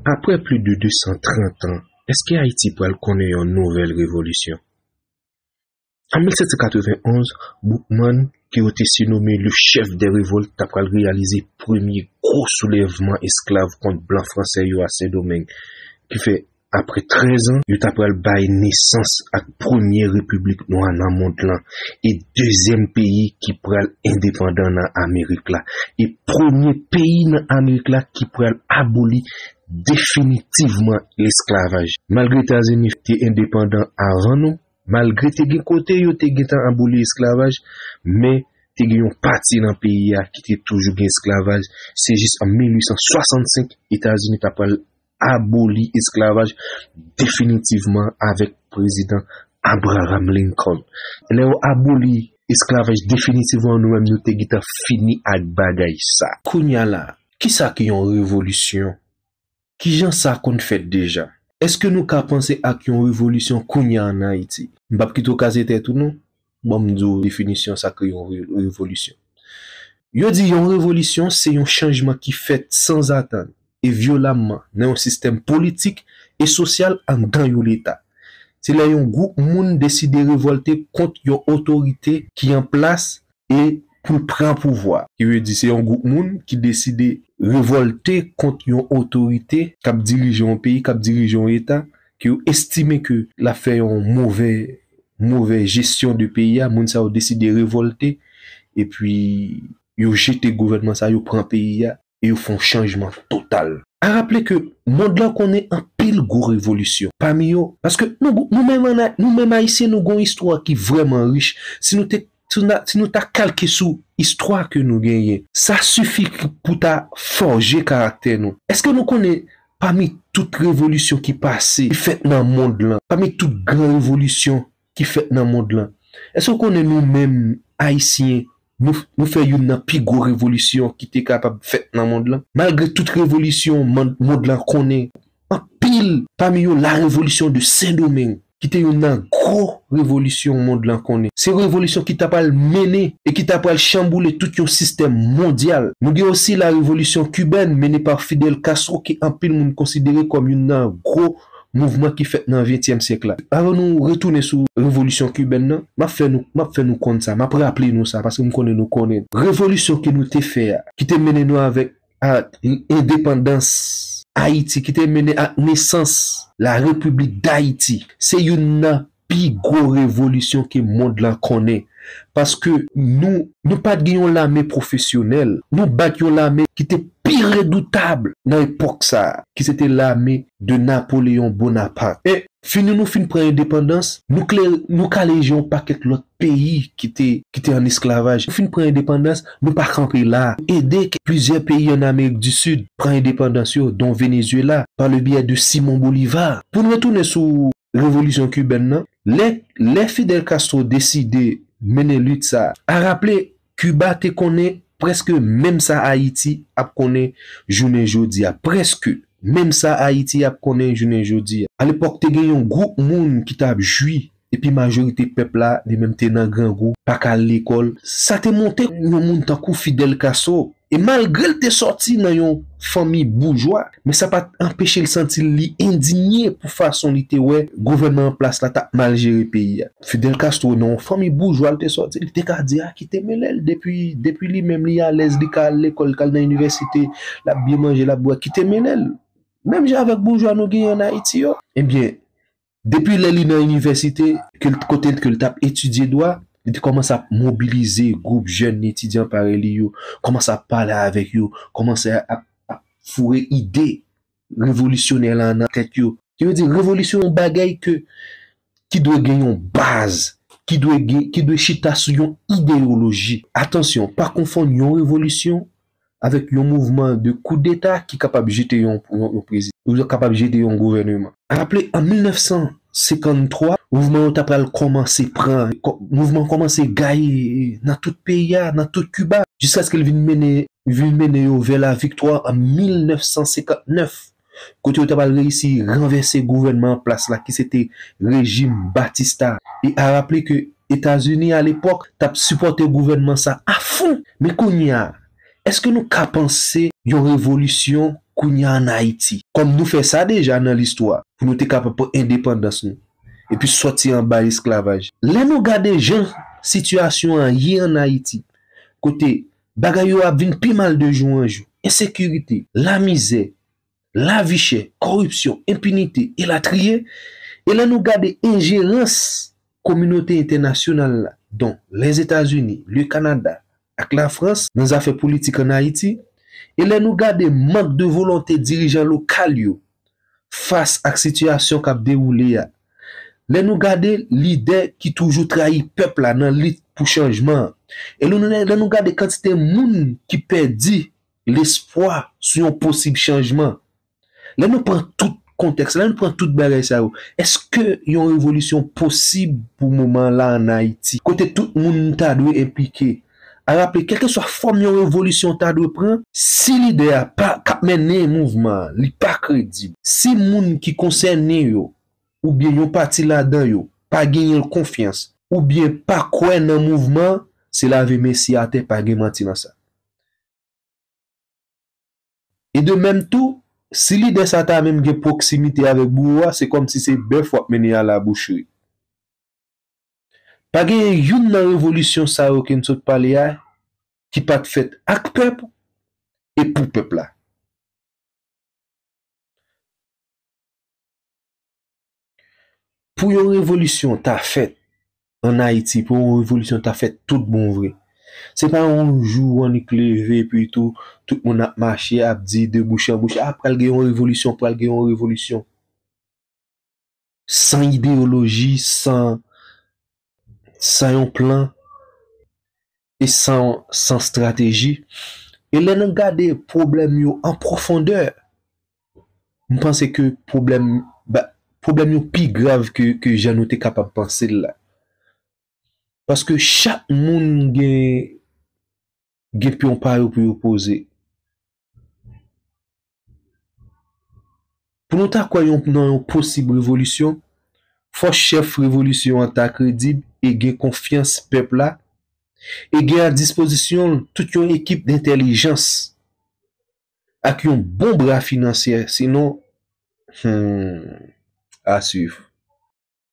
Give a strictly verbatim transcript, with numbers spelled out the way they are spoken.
Apre plis de de san trant an, èske Ayiti pral konnen yon nouvèl revolisyon? An mil sèt san katrevenn onz, Boukman, ke yo te sinome le chef des révoltes, ta pral reyalize premye gwo soulèvman esklav kont blan fransè yo a Sendomeng. Ki fè, apre trèz an, yo ta pral bay nesans ak premye repiblik nwa nan mond lan e dezyèm peyi ki pral endepandan nan Amerik la, e premye peyi nan Amerik la ki pral aboli definitivman lesklavaj. Malgre Etazini te endepandan avan nou, malgre te gen kote yo te gentan aboli esklavaj, men te gen yon pati nan peyi a ki te toujou gen esklavaj. Se jis an mil uit san swasannsenk Etazini ta pral aboli esklavaj definitivman avèk prezidan Abraham Lincoln. Lè yo aboli esklavaj definitivman, nou menm nou te gentan fini ak bagay sa. Kounye a la, kisa ki yon revolisyon? Kijan sa konn fèt deja? Èske nou ka panse ak yon revolisyon kounye a ann Ayiti? M p ap kite w kaze tèt ou non. Ban m di w definisyon sa k ye yon re- revolisyon. Yo di yon revolisyon se yon chanjman ki fèt sanzatann e vyolamman nan yon sistèm politik e sosyal anndan yon leta. Se lè yon gwoup moun deside revòlte kont yon otorite ki an plas e pou l pran pouvwa. Ki vle di se yon gwoup moun ki deside revòlte kont yon otorite k ap dirije yon peyi, k ap dirije yon eta, ke yo estime ke l ap fè yon movè, movè jesyon de peyi a. Moun sa yo deside revòlte, epi yo jete gouvènman sa, yo pran peyi a, e yo fè yon chanjman total. A raple ke mond lan konnen anpil gwo revolisyon. Pami yo, paske nou, nou menm, ann Ay- nou menm Ayisyen, nou gen yon istwa ki vrèman rich. Si nou te, si nou, si nou ta kalke sou istwa ke nou genyen, sa sifi pou ta fòje karaktè nou. Èske nou konnen pami tout revolisyon ki pase, ki fèt nan mond lan, pami tout gran revolisyon ki fèt nan mond lan, èske w konnen nou menm Ayisyen, nou, nou fè youn nan pi gwo revolisyon ki te kapab fèt nan mond lan? Malgre tout revolisyon mond, mond lan konnen, anpil pami yo la revolisyon de Sendomeng, ki te youn nan gwo revolisyon mond lan konnen. Se revolisyon ki ta pral mennen e ki ta pral chanboule tout yon sistèm mondyal. Nou gen osi la revolisyon kibèn mennen pa Fidel Castro, ke anpil moun konsidere kòm youn nan gwo mouvman ki fèt nan ventyèm syèk la. Avan nou retounen sou revolisyon kibèn nan, m ap fè nou, m ap fè nou konn sa, m ap raple nou sa, paske m konnen nou konnen. Revolisyon ke nou te fè a, ki te mennen nou avèk, ak endepandans Ayiti, ki te mennen ak nesans la Repiblik Dayiti, se youn nan pi gwo revolisyon ke mond lan konnen. Paske nou, nou pa t gen yon lame pwofesyonèl. Nou bat yon lame ki te pi redoutab nan epòk sa a, ki se te lame de Napoleon Bonaparte. E fini nou fin pran endepandans, nou kle, nou kale je yon pakèt lòt peyi ki te, ki te an esklavaj. Nou fin pran endepandans, nou pa kanpe la. Ede ke plizyè peyi an Amerik di Sid pran endepandans yo, dont Venezuela, par le biais de Simon Bolivar. Pou n retounen sou revolisyon kibèn nan, lè, lè Fidel Castro deside mennen lit sa a, a raple, Kiba te konnen prèske menm sa Ayiti ap konnen jounen jodi a. Prèske menm sa Ayiti ap konnen jounen jodi a. Alepòk, te gen yon gwoup moun ki t ap jwi, epi majorite pèp la, li menm, te nan grangou, pa ka al lekòl. Sa te monte yon moun tankou Fidel Castro. E malgre l te sòti nan yon fanmi boujwa, men sa pa t anpeche l santi l li endinye pou fason li te wè gouvènman an plas la t ap mal jere peyi a. Fidel Castro, nan yon fanmi boujwa l te sòti, li te ka di, a, kite mele l, depi, depi li menm li alèz, li ka al lekòl, li ka al nan inivèsite, l ap byen manje, l ap bwè, kite mele l. Menm jan avèk boujwa nou genyen an Ayiti yo. Ebyen, depi lè li nan inivèsite, ke l, kote ke l t ap etidye dwa, li te kòmanse ap mobilize gwoup jèn etidyan parèy li yo, kòmanse ap pale avèk yo, kòmanse ap, ap foure ide revolisyonè la nan tèt yo. Ki vle di, revolisyon yon bagay ke, ki dwe gen yon baz, ki dwe gen, ki dwe chita sou yon ideyoloji. Atansyon, pa konfonn yon revolisyon avèk yon mouvman de koudeta ki kapab jete yon, yon, yon prezidan, ou kapab jete yon gouvèneman. Raple, an mil nèf san senkanntwa, mouvman yo ta pral kòmanse pran, kò- mouvman kòmanse gaye nan tout peyi a, nan tout Kiba, jiskaske l vin mennen, vin mennen yo vè laviktwa an mil nèf san senkannnèf, kote yo ta pral reyisi ranvèse gouvènman an plas la, ki se te rejim Batista. E a raple ke Etazini, alepòk, t ap sipòte gouvènman sa a fon. Men kounye a, èske nou ka panse yon revolisyon kounye a ann Ayiti, kòm nou fè sa deja nan listwa, pou nou te kapab pran endepandans nou, epi sòti anba esklavaj. Lè nou gade jan sitiyasyon an ye ann Ayiti, kote bagay yo ap vin pi mal de jou an jou, ensekirite, lamizè, lavi chè, kòripsyon, enpinite, elatriye, e lè nou gade enjerans kominote entènasyonal la, don Lèzetazini, le Kanada, ak Lafrans nan zafè politik ann Ayiti, e lè nou gade mank de volonte dirijan lokal yo fas ak sitiyasyon k ap dewoule a, lè nou gade lidè ki toujou trayi pèp la nan lit pou chanjman an, e lè nou, lè nou gade kantite moun ki pèdi lespwa sou yon posib chanjman, lè nou pran tout kontèks, lè nou pran tout bagay sa yo, èske yon revolisyon posib pou moman la ann Ayiti, kote tout moun ta dwe enplike? A raple, kèlkeswa fòm yon revolisyon ta dwe pran, si lidè a pa, k ap mennen mouvman an, li pa kredib, si moun ki konsène yo, oubyen yon pati ladan yo, pa genyen l konfyans, oubyen pa kwè nan mouvman an, se lave men si atè, pa gen manti nan sa. E de menm tou, si lidè sa ta menm gen pwoksimite avèk bouwo a, se kòmsi se bèf w ap mennen a labouchri. Pa genyen youn nan revolisyon sa yo ke n sot pale a ki pa t fèt ak pèp e pou pèp la. Pou yon revolisyon ta fèt ann Ayiti, pou yon revolisyon ta fèt tout bon vre, se pa yon jou w annik leve, epi tou, tout moun ap mache, ap di de bouch an bouch, "A, pral gen yon revolisyon, pral gen yon revolisyon." San ideyoloji, san, san yon plan, e san, san estrateji. E lè nou gade pwoblèm yo an pwofondè, m panse ke pwoblèm, ba, pwoblèm yo pi grav ke, ke jan nou te kapab panse l la. Paske chak moun gen, gen pyon pa yo pou yo poze. Pou nou ta kwè yon, nan yon posib revolisyon, fò chèf revolisyon an ta kredib e gen konfyans pèp la, e gen a dispozisyon l tout yon ekip dentèlijans ak yon bon bra finansyè, sinon, hmm, à suivre.